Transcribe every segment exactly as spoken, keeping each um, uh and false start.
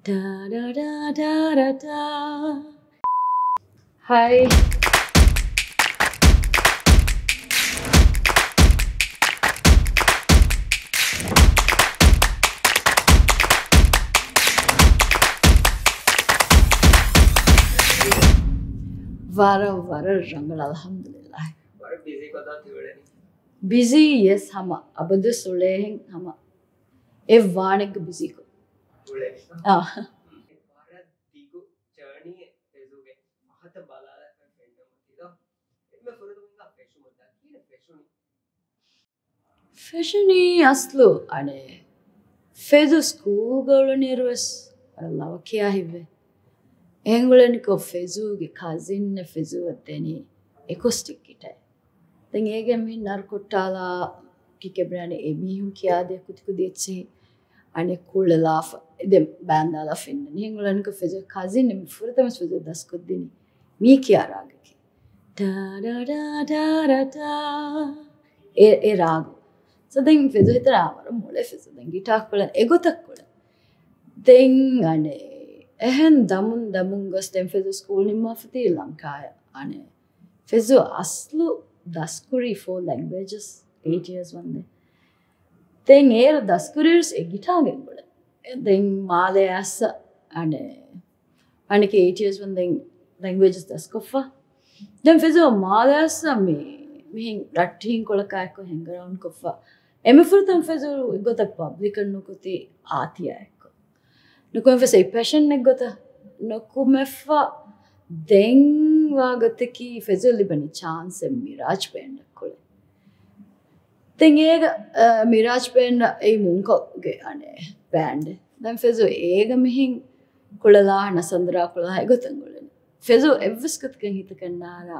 ޓާ ޓާ ޓާ ޓާ ޓާ. ހައި. ވަރަށް، ވަރަށް ރަނގަޅަށް، އަލްޙަމްދުލިއްލާހި. ވަރަށް ބިޒީ ކޮށްދާ ތި އުޅެނީ. ބިޒީ، ޔެސް، ހަމަ އަބަދުވެސް އުޅޭހެން ހަމަ އެއްވާނެއްގަ ބިޒީކޮށް. އުޅެނީ. އާ. ވަރަށް ދިގު ޖާނީއެއް ފެޒުގެ ފަހަތަށް ބަލާލާފަ ފެންނަމުން ތިލޯ. އެންމެ ފުރަތަމަ ހިނގާ ފެށުމުން ދާ ކިހިނެއް ފެށުނީ؟ ފެށުނީ އަސްލު އަނެއް ފެޒު ސްކޫލްގަ އުޅުނިއިރު ވެސް ވަރަށް ލަވަކިޔާ ހިތްވޭ. އެހެން އުޅެނިކޮށް ފެޒުގެ ކަޒިންއެއް ފެޒުއަށް ދެނީ އެކޮސްޓިކް ގިޓަރެއް. ދެން އޭގެ މި ނަރު ކޮއްޓާލާ ކިކެބްރާނެ އެ މީހުން ކިޔާދޭ ކުދިކުދި އެއްޗެހި އަނެއް ކުޅެލާފަ ދެން ބާންދާލާ ފެންނަނީ. އެހެން އުޅެނިކޮށް ފެޒު ކަޒިން މި ފުރަތަމަ ފެޒު ދަސްކޮށްދިނީ މީ ކިޔާ ރާގެކޭ. ޓާ ޓާ ޓާ ޓާ ޓާ. އެ، އެ ރާގު. ސޯ ދެން ފެޒު ހިތަރާ ވަރަށް މޮޅޭ ފެޒު ދެން ގިޓާ ކުޅެން އެގޮތަށް ކުޅެން. ދެން އަނެއް އެހެން ދަމުން ދަމުން ގޮސް ދެން ފެޒު ސްކޫލް ނިންމާފަ ތީ ލަންކާޔަށް އަނެއް. ފެޒު އަސްލު ދަސްކުރީ ފޯ ލެންގްވޭޖަސް އެއިޓް އިޔާސް ވަންދެން. ދެން އޭރު ދަސްކުރިއިރުސް އެ ގިޓާ ގެންގުޅެ. ދެން މާލެ އައްސަ އަނެ އަނެކެ އެއިޓް އިޔާސް ވަންދެން ލެންގްވޭޖަސް ދަސްކޮށްފަ. ދެން ފެޒު މާލެ އައްސަ މި މިހިން ރައްޓިހިން ކޮޅަކާ އެއްކޮށް ހެންގަރައުންޑް ކޮށްފަ. އެންމެ ފުރަތަމަ ފެޒު އެގޮތަށް ޕަބްލިކަށް ނުކުތީ އާތިޔާ އެއްކޮށް. ނުކުމެފަ ސެ ޕެޝަން އެއްގޮތަށް ނުކުމެފަ ދެން ވާ ގޮތަކީ ފެޒު ލިބެނީ ޗާންސެއް މިރާޖް ބޭންޑަށް ކުޅެ. ދެން އޭގަ، އަ، މިރާޖް ބޭންޑް އެއީ މުންކޮގެ އަނެއް ބޭންޑެއް. ދެން ފެޒު އޭގަ މިހިން ކުޅަލާ ނަސަންދަރާ ކުޅަލާ އެގޮތަށް އުޅެނީ. ފެޒު އެއްވެސް ގޮތަކަށް ހިތަކަށް ނާރާ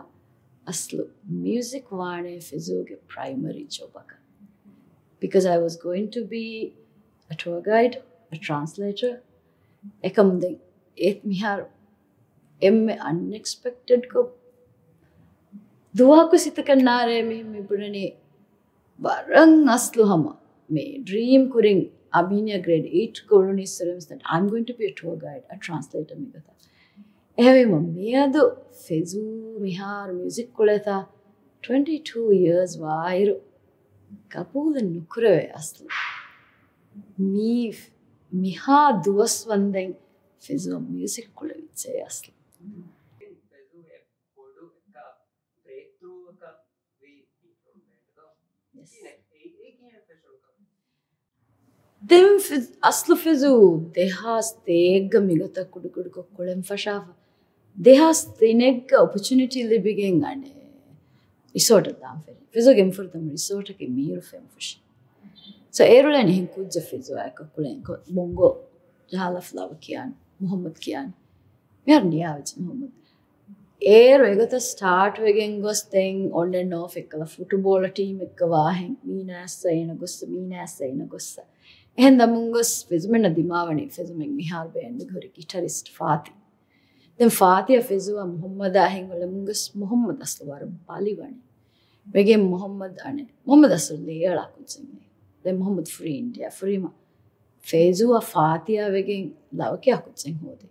އަސްލު މިއުޒިކް ވާނެ ފެޒުގެ ޕްރައިމަރީ ޖޮބަކަށް. Because I was going to be a tour guide, a translator. އެކަމް ދެން އެ މިހާރު އެންމެ އަންއެކްސްޕެކްޓެޑްކޮށް ދުވަހަކު ސިތަކަށް ނާރޭ މި، މި ބުނަނީ ވަރަށް އަސްލު ހަމަ މި ޑްރީމް ކުރިން އަމީނިއާ ގްރޭޑް އެއިޓް ކުޅުނީ ސްރެމްސް that I'm going to be a tour guide, a translator މިގޮތަށް. އެހެންވީމަ މިއަދު ފެޒޫ މިހާރު މިއުޒިކް ކުޅޭތާ ޓްވެންޓީ ޓޫ އިޔާސް ވާއިރު ގަބޫލެއް ނުކުރެވޭ އަސްލު. މީ މިހާ ދުވަސް ވަންދެން ފެޒޫ މިއުޒިކް ކުޅެވިއްޖެ އަސްލު. ފެޒޫ އެއް ބޮޑު އެއްކާ ބްރޭކް ތުރޫއަކަށް ވީ ބީޓުން ބޭންޑް ދޯ. ޔެސް. ކިހިނެއް އެ، އެ ކިހިނެއް ފެށުނުކަމެއް؟ ދެން ފެ-، އަސްލު ފެޒޫ ދެހާސް ތޭއްގަ މިގޮތަށް ކުޑަކުޑަކޮށް ކުޅެން ފަށާފަ. ދެހާސް ތިނެއްގަ އޮޕޮޗުނިޓީ ލިބިގެން އަނެއް ރިސޯޓަށް ދާން ފެށި. ފެޒޫގެ އެންމެ ފުރަތަމަ ރިސޯޓަކީ މީރު ފެން ފުށި. ސޯ އޭރުޅެން އެހެން ކުއްޖެއް ފެޒޫއާއެކު ކުޅެން ކޮ-، ބޮންގޯ ޖަހާލަފް ލަވަ ކިޔާން، މުހައްމަދު ކިޔާން. މިހާރު ނިޔާވެއްޖެ މުހައްމަދު. އޭރު އެގޮތަށް ސްޓާޓް ވެގެން ގޮސް ދެން އޮން އެންޑް އޮފް އެއްކަލަ ފުޓުބޯޅަ ޓީމެއްގަ ވާހެން މީނާ އައްސަ އޭނަ ގޮއްސަ، މީނާ އައްސަ އޭނަ ގޮއްސަ. އެހެން ދަމުން ގޮސް ފެޒުމެންނަށް ދިމާވަނީ ފެޒުމެން މިހާރު ބޭންޑްގަ ހުރި ގިޓަރިސްޓް ފާތި. ދެން ފާތިއަށް ފެޒުއާ މުހައްމަދާ ހެން އުޅެމުން ގޮސް މުހައްމަދު އަސްލު ވަރަށް ބަލި ވަނީ. ވެގެން މުހައްމަދު އަނެއް، މުހައްމަދު އަސްލު ލޭއަޅާ ކުއްޖެއް. ދެން މުހައްމަދު ފުރީ އިންޑިއާ ފުރީމަ ފެޒުއާ ފާތިއާ ވެގެން ލަވަކިޔާ ކުއްޖެއް ހޯދި.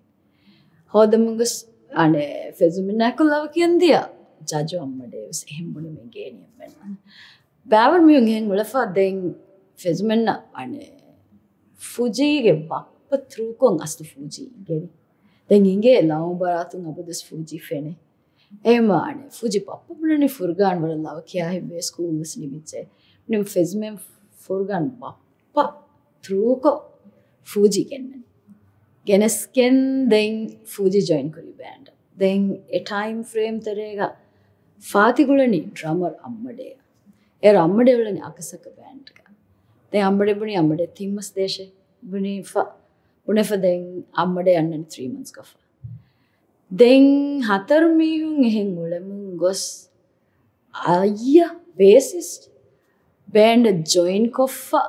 ހޯދަމުން ގޮސް އަނެއް ފެޒުމެންނާއެކު ލަވަ ކިޔަންދިޔަ ޖަޖު އައްމަޑޭ ވެސް އެހެން ބުނި މި ގޭނި އެއްމެން. ބައިވަރު މީހުން އެހެން އުޅެފަ ދެން ފެޒުމެންނަށް އަނެއް ފުޖީގެ ބައްޕަ ތްރޫކޮން އަސްލު ފޫޖީ އިނގޭނީ. ދެން އިނގޭ ލަވަ ބަރާތުން އަބަދުވެސް ފޫޖީ ފެނޭ. އެހެމާ އަނެއް ފޫޖީ ބައްޕަ ބުނަނީ ފުރުގާން ވަރަށް ލަވަ ކިޔާ ހިތްވޭ ސްކޫލް ވެސް ނިމިއްޖެ. ނިމް ފެޒުމެން ފުރުގާން ބައްޕަ ތްރޫކޮށް ފޫޖީ ގެންނަނީ. ގެނެސްގެން ދެން ފޫޖީ ޖޮއިން ކުރީ ބޭންޑް. ދެން އެ ޓައިމް ފްރޭމް ތެރޭގަ ފާތި އުޅެނީ ޑްރަމަރ އައްމަޑޭ. އޭރު އައްމަޑޭ އުޅެނީ އަކަސަކަ ބޭންޑްގަ. ދެން އައްމަޑޭ ބުނީ އައްމަޑޭ ތިން މަސް ދޭށޭ ބުނިފަ، ބުނެފަ ދެން އައްމަޑޭ އަންނަނީ ތްރީ މަންތްސް ކޮށްފަ. ދެން ހަތަރު މީހުން އެހެން އުޅެމުން ގޮސް އައްޔަ ބޭސިސްޓް ބޭންޑަށް ޖޮއިން ކޮށްފަ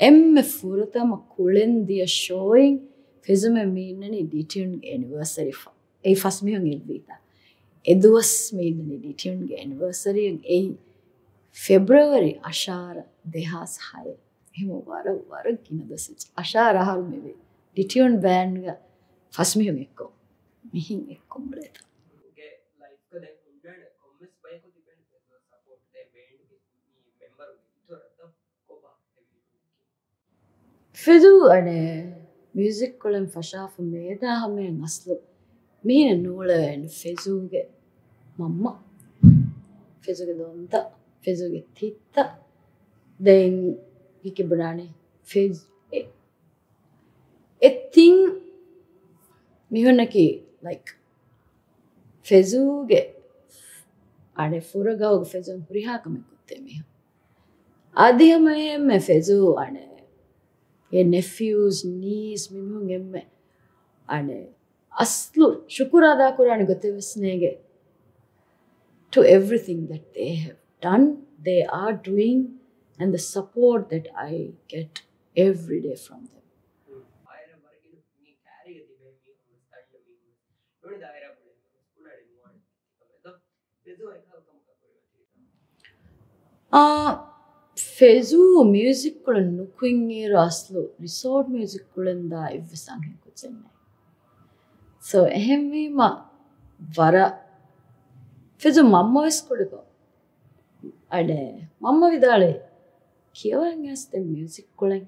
އެންމެ ފުރަތަމަ ކުޅެން ދިޔަ ޝޯއިން ފެޒުމެން މި އިންނަނީ ޑިޓިއުންގެ އެނިވަރސަރީ ފަ-، އެއީ ފަސް މީހުން އެއްވީތާ. އެ ދުވަސް މި އިންނަނީ ޑިޓިއުންގެ އެނިވަރސަރީ އެއީ ފެބްރުއަރީ އަށާރަ ދެހާސް ހައެއް. އެހެމަ ވަރަށް، ވަރަށް ގިނަ ދުވަސް އަށާރަ އަހަރު މިވީ. ޑިޓިއުން ބޭންޑްގަ ފަސް މީހުން އެއްކޮށް، މިހިން އެއްކޮށް ބުނޭތަ؟ ގެ ލައިފްގަ ދެން ހުންނާނެ ކޮންމެސް ބަޔަކު ތިބެން ސަޕޯޓް ދޭ ބޭންޑްގެ މި މެމްބަރުންގެ އިތުރަށް ކޮބާ އެވީ؟ ފެޒޫ އަނެއް މިއުޒިކް ކުޅެން ފަށާފަ މޭދާ ހަމައިން އަސްލު މިހިނެއް ނޫޅެވޭނެ. ފެޒޫގެ މަންމަ، ފެޒޫގެ ދޮންތަ، ފެޒޫގެ ތިއްތަ، ދެން ކިކި ބުނާނެ ފެޒް އެ އެ ތިން މީހުންނަކީ، ލައިކް، ފެޒޫގެ އަނެއް ފުރަގަހުގެ ފެޒޫ ހުރިހާ ކަމެއް ކޮށްދޭ މީހުން. އަދި ހަމައެހެންމެ ފެޒޫ އަނެއް އެ ނެފިއުސް، ނީސް، މިމީހުން އެންމެ އަނެއް އަސްލު ޝުކުރު އަދާ ކުރާނެ ގޮތެއް ވެސް ނޭނގެ. To everything that they have done, they are doing, and the support that I get every day from them. އާ، ފެޒޫ މިއުޒިކް ކުޅެން ނުކުތް އިރު އަސްލު ރިސޯޓް މިއުޒިކް ކުޅެން ދާ އެއްވެސް އަންހެން ކުއްޖެއް ނެތް. ސޯ، އެހެންވީމަ ވަރަށް ފެޒޫ މަންމަ ވެސް ކުޑަކޮށް، އަނެއް މަންމަ ވިދާޅުވި، ކިޔަވަން އައިސް ދެން މިއުޒިކް ކުޅެން.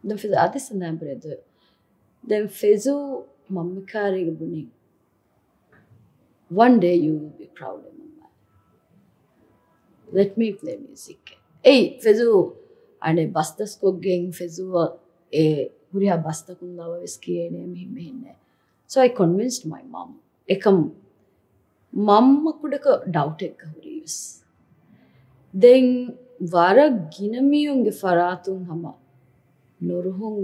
ދެން ފެޒޫ އަދި ސަނދާން ބުރެދު. ދެން ފެޒޫ މަންމަ ކާރީގަ ބުނި، "One day you will be proud, Mama. Let me play music." އެއީ ފެޒޫ އަނެއް ބަސް ދަސްކޮށްގެން ފެޒޫއަށް އެ ހުރިހާ ބަސްތަކުން ލަވަ ވެސް ކިޔޭނެ މިހިން މިހިންނެ. So I convinced my mom. އެކަމް މަންމަ ކުޑަކޮށް ޑައުޓެއްގަ ހުރީވެސް. ދެން ވަރަށް ގިނަ މީހުންގެ ފަރާތުން ހަމަ ނުރުހުން،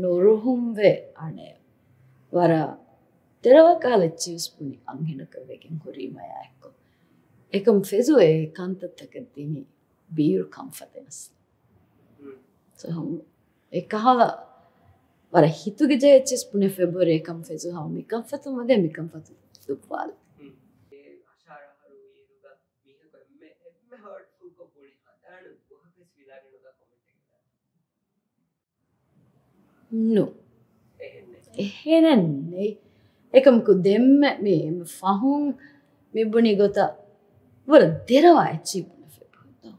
ނުރުހުންވެ އަނެއް ވަރަށް ދެރަވާ ކަހަލަ އެއްޗިވެސް ބުނި އަންހެނަކަށް ވެގެން ހުރީމަޔާ އެއްކޮށް. އެކަމް ފެޒޫ އެ ކަންތައްތަކަށް ދިނީ ބީރު ކަންފަތެއް އަސްލު. ސޯ، އެ ކަހަލަ ވަރަށް ހިތުގެ ޖެހޭ އެއްޗިވެސް ބުނެފަ އެބަހުރި އެކަމް ފެޒޫ ހަމަ މިކަންފަތުން ވަދެ މިކަންފަތުން ދުއްވާލި. ނޫ. އެހެނެއް ނެތް. އެކަމަކު ދެންމެ މި ފަހުން މި ބުނި ގޮތަށް ވަރަށް ދެރަވާ އެއްޗިހި ބުނެފަ އެބަހުރި.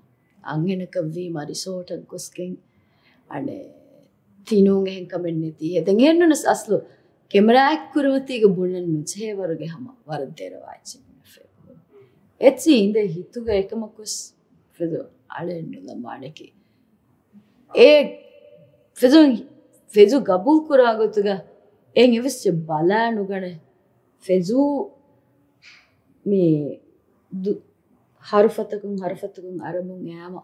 އަންހެނަކަށް ވީމަ ރިސޯޓަށް ގޮސްގެން އަނެއް ތިނޫން އެހެން ކަމެއް ނެތީ. ދެން އެހެންނޫނަސް އަސްލު ކެމެރާއެއް ކުރިމަތީގަ ބުނަން ނުޖެހޭ ވަރުގެ ހަމަ ވަރަށް ދެރަވާ އެއްޗެއް ބުނެފަ އެބަހުރި. އެއްޗިހި އިނދެ ހިތުގަ އެކަމަކުވެސް ފެޒޫ އަޅެއް ނުލަމާނެކީ. އެ ފެޒު، ފެޒު ގަބޫލު ކުރާ ގޮތުގަ އެއް އެވެސް ބަލާ ނުގަނެ. ފެޒު މި ދު-، ހަރުފަތަކުން، ހަރުފަތަކުން އަރަބުން އައިމަ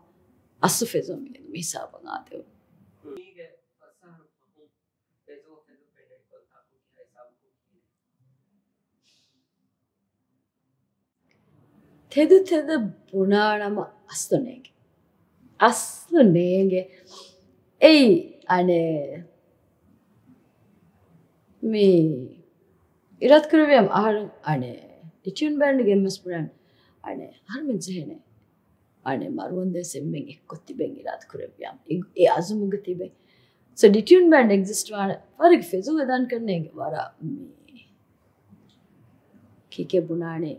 އަސްލު ފެޒު މި، މި ހިސާބަށް އާދެވުނު. ތެދު ތެދަށް ބުނާނަމަ އަސްލު ނޭނގެ. އަސްލު ނޭނގެ. އެއީ، އަނެއް، މި އިރާދަކުރެއްވިޔާ އަހަރެން، އަނެއް، ޑިޓިއުން ބޭންޑްގެ އެންމެސް ބުނާނެ، އަނެއް، އަހަރުމެން ޖެހޭނެ. އަނެއް، މަރުވަންދެން ސެމްމެން އެއްކޮށް ތިބެން އިރާދަކުރެއްވިޔާ. އެ، އެ އަޒުމުގަ ތިބެން. ސޯ، ޑިޓިއުން ބޭންޑް އެގްޒިސްޓް ވާނެ. ވަރަށް ފެޒު ވެދާން ކަންނޭނގެ. ވަރަށް މި ކިކެ ބުނާނެ.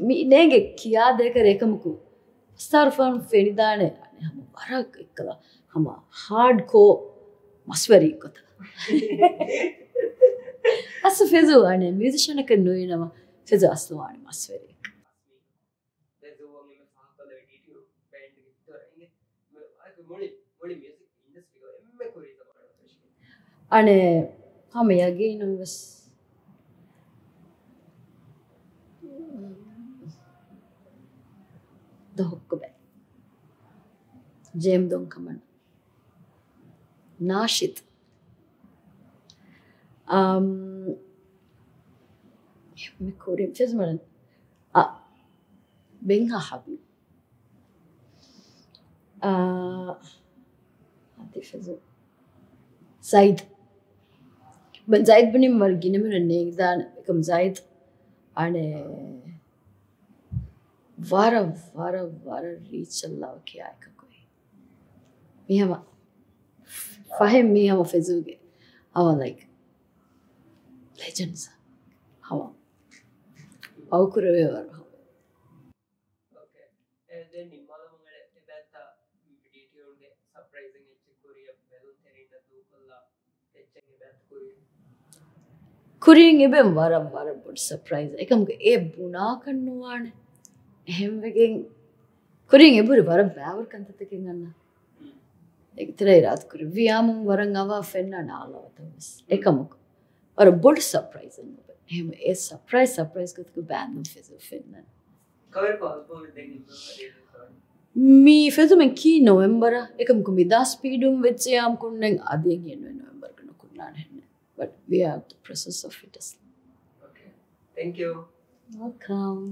މި ނޭނގެ ކިޔާދޭކަށް އެކަމަކު އަސްތާރުފާނު ފެނިދާނެ ހަމަ ވަރަށް އެއްކަލަ ހަމަ ހާޑްކޯ މަސްވެރި ގޮތަށް. އަސްލު ފެޒު އަނެއް މިއުޒިޝަނަކަށް ނުވީނަމަ ފެޒު އަސްލު ވާނެ މަސްވެރިއެއް. އަނެއް ހަމަ ޔަގީނުން ވެސް ދޮހޮއްކޮބެ ޖޭމް ދޮން ކަމަން ނާޝިދް. އަމް، މި ކުރިން ފެޒުމަނަން، އަ، ބެންހާ ހަބީބް. އާ، އަދި ފެޒު. ޒައިދް. ބަ-، ޒައިދް ބުނިން ވަރަށް ގިނަ މީހުން ނޭނގިދާނެ. އެކަމް ޒައިދް އަނެއް ވަރަށް، ވަރަށް، ވަރަށް ރީއްޗަށް ލަވަ ކިޔާ އެކަކު. މީ ހަމަ ފަހެ މީ ހަމަ ފެޒުގެ އަވަ ލައިކް ލެޖެންޑްސް ހަމަ ޕައުކުރެވޭ ވަރު ހަމަ. އޯކޭ. އެ، ދެން ނިންމާލަމުން އަޅެ އެބައިތަ ޑީޓީއުންގެ ސަޕްރައިޒިން އެއްޗެއް ކުރިއަށް ބެލުންތެރިންނަށް ދޫކޮށްލާ އެއްޗެއް އެބައިތަ ކުރިއަށް؟ ކުރިން އެބެން ވަރަށް، ވަރަށް ބޮޑު ސަޕްރައިޒް. އެކަމަކު އެ ބުނާކަށް ނުވާނެ. އެހެންވެގެން ކުރިން އެބުރި ވަރަށް ބައިވަރު ކަންތައްތަކެއް އަންނަ. އެތެރޭ އިރާދަ ކުރި ވިޔާމުން ވަރަށް އަވާ ފެންނާނެ އާލާވަތަށް ވެސް. އެކަމަކު ވަރަށް ބޮޑު ސަޕްރައިޒެއް ނުވޭ. އެހެން އެ ސަޕްރައިޒް، ސަޕްރައިޒް ގޮތަކަށް ބައިން ފެންނަން. ކަވަރު ކޮން އަލްބަމެއް ދެން އިންނަވާ؟ މި ފެތުމެއް ކީ ނޮވެމްބަރަށް. އެކަމަކު މި ދާ ސްޕީޑުން ވެއްޖެޔާމަ ކުންނެން އަދި އެނގޭ ނޮވެމްބަރގަ ނުކުންނާނެ ހެންނެއް. But we are the process of it. Okay. Thank you. Welcome.